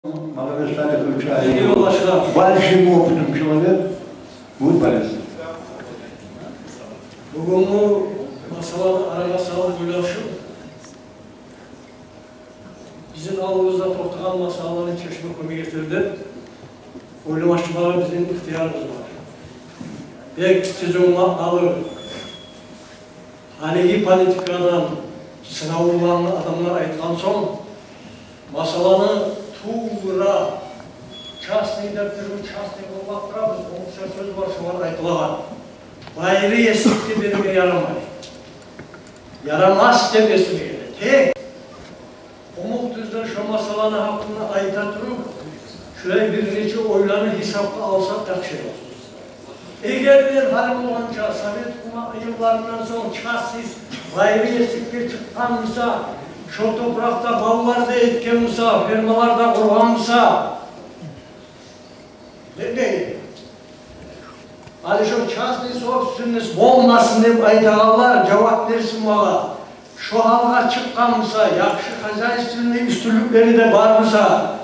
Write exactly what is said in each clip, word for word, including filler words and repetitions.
Магомед Салихович Алиев, большим опытом человек, будет полезно. Бугюнгю масъаланы арагъа салып ойлашып, бизин алдыбызда токътагъан масъаланы чечме кёмек этер деп ойлашмагъа бизин ихтиярыбыз бар. Бек тез онга алыр. Гьалиги политикадан сынавлу адамлар айтгъан сонг, масъаланы тувра частный деп, частный къылып турабыз, онча сёз бар шолар айтылагъан. Байры эсикге берме ярамай. Ярамас деп эсиме геле. Тек къумукъ тюзден шо масъаланы гьакъында айта туруп, шулай бир нече ойланы гьисапгъа алсакъ яхшы. Эгер де гьали болгъанча совет гьукумат йылларындан сонг частный, байры эсикге чыкъгъан буса, шо топуракъда бавлар да этген буса, фермалар да къургъан буса, демек, гьали шо частный собственность болмасын деп айтагъанлар жавап берсин магъа. Шо гьалгъа чыкъгъан буса, яхшы хозяйственный уьстюнлюклери де бар буса,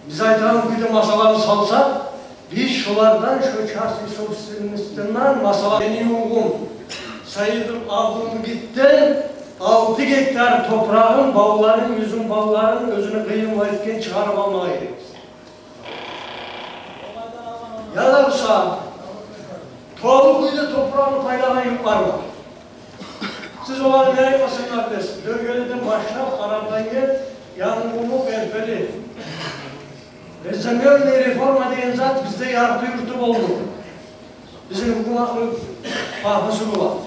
биз айтагъан кюйде масъаланы салсакъ, биз шолардан, шо частный собственностьтан масъала, мени ювугъум Саидов Абдулмугитден алты гектар топурагъын, бавларын, юзюм бавларын оьзюню къыйынлайгъан чыгъарып алмагъа герекбиз. Яда буса толу кюйде топурагъын пайлагъан юртлар бар. Сиз оланы не айтмасанг да билесиз. Дёргелиден башлап, Къарабудагъгент, Янгурмукъ, Эрпели. Безземельный реформа деген зат бизде ярты-юрту болду. Бизин гьукуматны пафосу булан.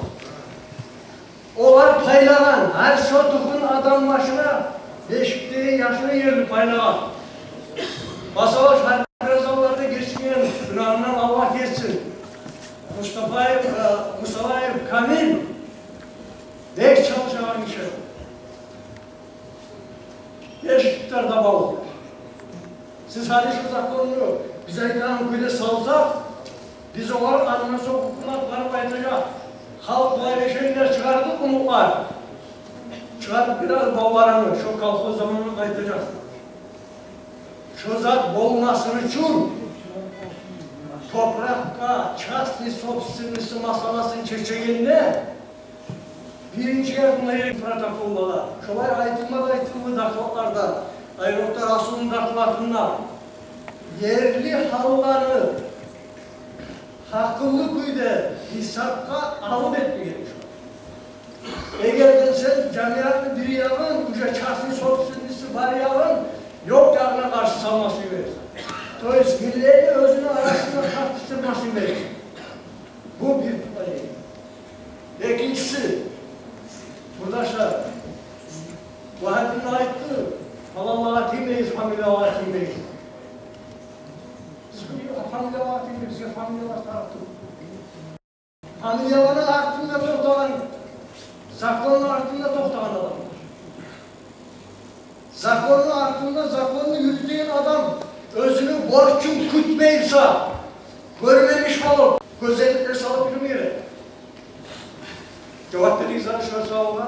Олар пайлагъан, гьар сотугъун адам башына беш-алты яшына ерли пайлагъан. Масала, Шарипразавларда гечген, гюнагьындан Аллагь гечсин, Мустафаев, э, Мусалаев Камил бек чалышагъан гиши. Беш гектар да баву. Сиз гьали шо законну биз айтагъан кюйде салсакъ, биз огъар андан сонг гьукумат барып айтажакъ: «Халкъ, булай решение чыгъарды къумукълар. Чыгъарып беригиз бавларыгъызны, шо колхоз заманына къайтажакъ». Шо зат болмасын учун топуракъгъа частный собственность масъаласын чечегенде биринчи ягъына ерли протоколларда, шолай айтылма да айтылды докладларда, айрокъда Расулну докладында, ерли гьалланы гьакъыллы кюйде гьисапгъа алып этмеген чы. Эгер де сен жамиятны бир ягъын, уже частный собственности бар ягъын ёкъ ягъына къаршы салма сюймейсен, то есть миллетни оьзюню арасында тартышдырма сюймейсен. Бу бир. Экинчиси, къурдашлар, Вагьапны айтды: «Паланлагъа тиймегиз, фамилиялагъа тиймегиз». Биз бу фамилиялагъа тиймейбиз, бизге фамилиялар тарыкъ тюгюл. Фамилияланы артында токътагъан, законну артында токътагъан адам. Законну артында, законну юрютеген адам оьзюню борчун кютмей буса, гёрмемиш болуп, гёзелликлер салып юрюме герек. Жавап беригиз ана шо савалгъа.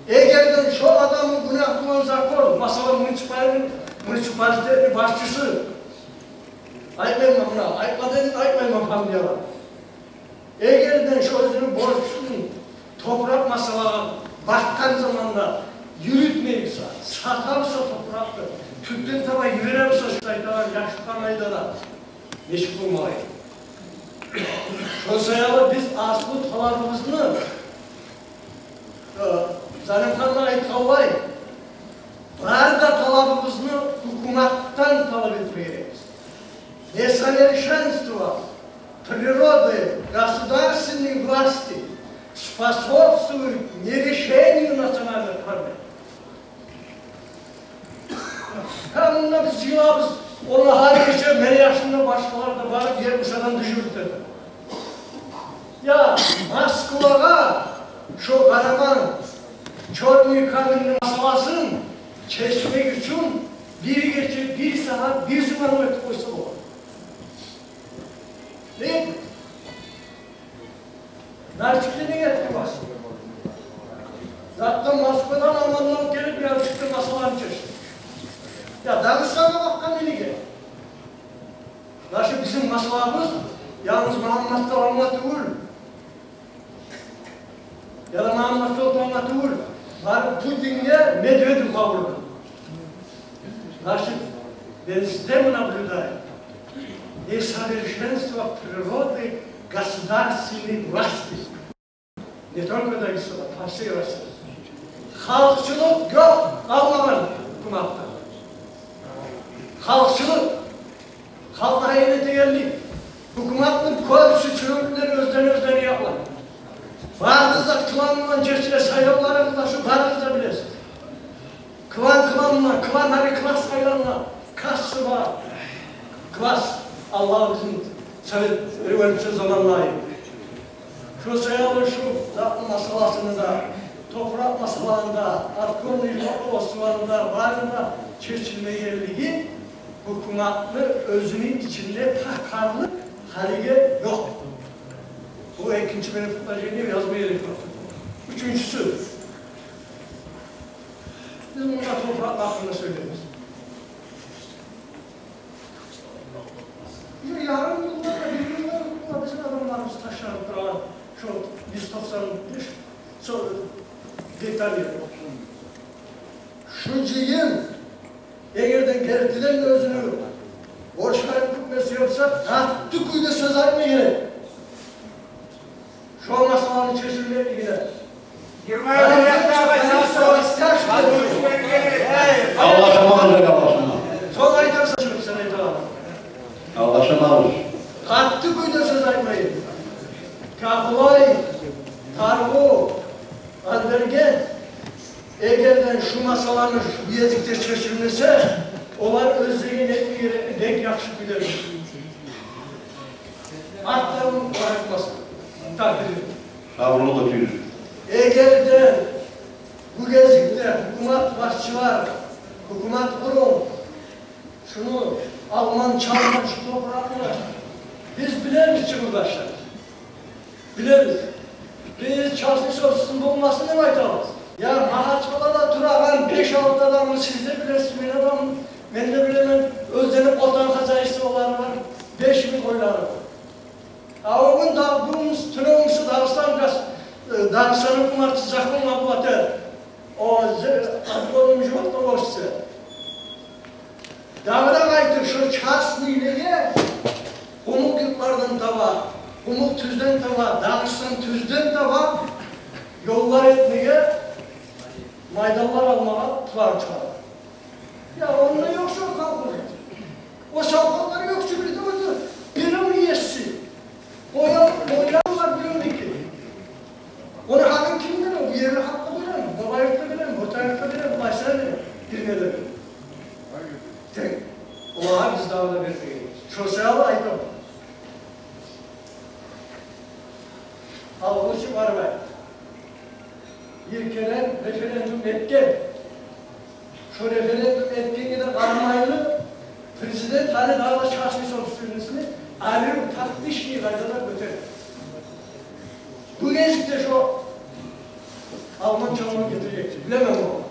Эгер де шо адамны гюнагьы булан закон, масала, муниципальный, муниципалитетни башчысы, айтмайман муна, айтма дедим, айтмайман фамилиялар. Эгер де шо оьзюню борчун топуракъ масалагъа бакъгъан заманда юрютмей буса, сата буса топуракъны, тюпден таба йибере буса, шайтанлар яшыртгъан айда да, нечик болмагъа герек? Шо саялы биз аслу талабыбызны, э, Залимхан да айтгъанлай, бары да талабыбызны гьукуматдан талап этме герекбиз. Несовершенство природы государственной власти способствует нерешению национальных проблем. Гьа, мунда биз йылабыз, ону гьар гече мени яшымда башгъалар да барып, етмиш адам дежурить эте. Я Москвагъа шо Къараман, чёрный каминни масаласын чечмек учун бир гече, бир сагьат, бир зыман этип къойса бола. Не? Нальчикде неге этди баш? Затдан Москвадан аманлап гелип, Нальчикде масаланы чечди. Я Дагъыстангъа бакъгъан илиге. Значит, бизин масъалабыз янгыз Магьаммат Саламгъа тюгюл, яда Магьаммат Солтангъа тюгюл, барып Путинге, Медведевге урду. Значит, без системы наблюдает несовершенство природы государственной власти. Не только Дагестанда, по всей России. Халкъчылыкъ ёкъ, къалмагъан гьукуматда. Халкъчылыкъ, халкъгъа гьайын этегенлик. Гьукуматны кёбюсю чюрюклер оьзден-оьзлени якълар. Барыгъыз да планлангъан чечиле сайлавларыгъыз да шу, барыгъыз да билесиз. Клан, кланлар, клан, гьали класс айланма, кассы бар. Класс, Аллагь, бизин совет революция заманлай. Шо саялы шу затны масъаласыны да, топуракъ масъаланы да, обкомны йыгъылышывланы да, барын да чечилмегенлиги гьукуматны оьзюню ичинде пакарлыкъ гьалиге ёкъ. Бу экинчи мени предложением, язма герек ёкъ. Уьчюнчюсю. Биз мунда топуракъ гьакъында сёйлейбиз. Бир ярым йылда, бир йылда бизин адамларыбыз ташланып тургъан шо юз токъсан беш, шо гектар ер. Шу жыйын, эгер де гертиден оьзюню борчларын кютмеге сюе буса, къатты кюйде сёз айтма герек. Шо масъаланы чечилмеклигине. Германия Аллах аман да, Аллах аман. Сонг айтарсан, чыгъып сен айта. Аллах аман. Къатты кюйде сёз айтмайын. Капулай, Таргъу, Алберген, эгер де шу масъаланы шу гезикде чечилмесе, олар оьзлери не этме герекни бек яхшы билер. Артдан барыкмас. Такъдир. Сабурлукъ этигиз. Эгер де бу гезикде гьукумат башчылар, гьукумат къурум шуну алман-чалман шу топуракъны, биз билебиз, чыгъылдашлар. Билебиз. Биз частный собственность болмасын деп айтабыз. Я Магьачкъалада турагъан беш-алты адамны сиз де билесиз, мен адам, мен де билемен, оьзлени къотан хозяйстволары бар, беш минг къойлары бар. А о гюн да, бугюн, тюнегюн Дагъыстан газ-, э, Дагъыстан гьукуматы закон къабул эте. О зе-, обкомну жувапкъа къошса. Дагъы да къайтып, шо частныйлеге Къумукъ-Юртлардан таба, Къумукъ-Тюзден таба, Дагъыстан-Тюзден таба ёллар этмеге, майданлар алмагъа план чыгъара. Я онда ёкъ шо колхоз. О совхозлар ёкъ чу, бир де оьзю биревню еси. Оян, оян бар биревнюки. Ону гьакъын ким бере? О ерни гьакъын бере, Бабаевге бере, Ботаевге бере, Байсалгъа бере, биревге бере. Тек олагъа биз дагъы да бермейбиз. Шо саялы айтаман. Алгъычы Барбай бир керен референдум этген. Шо референдум этгенге де къарамайлы, президент гьали дагъы да частный собственностьну арив, тактичный къайдада гётере. Бу гезикде шо алман-чалман гетежек, билемен ону.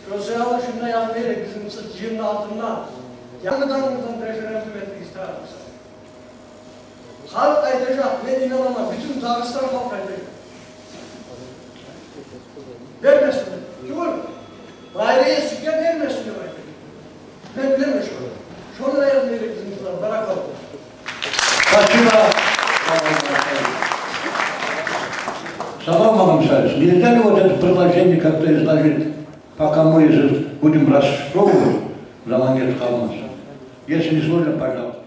Шо саялы шунда язма герек, бизин чы-, жыйынны алтында янгыдан-янгыдан референдум этмеге тарыкъ буса. Халкъ айтажакъ, мен инанаман, бютюн Дагъыстан халкъы айтажакъ. Бермесин деп. Тюгюл. Байры эсикге бермесин деп айтажакъ. Мен билемен шону. Шону да язма герек бизин къызлар. Баракалла. Спасибо. Сабах, Магомед Шарипович, нельзя ли вот это предложение как-то изложить, пока мы же будем расшифровывать, заман гетип къалмасын? Если не сложно, пожалуйста.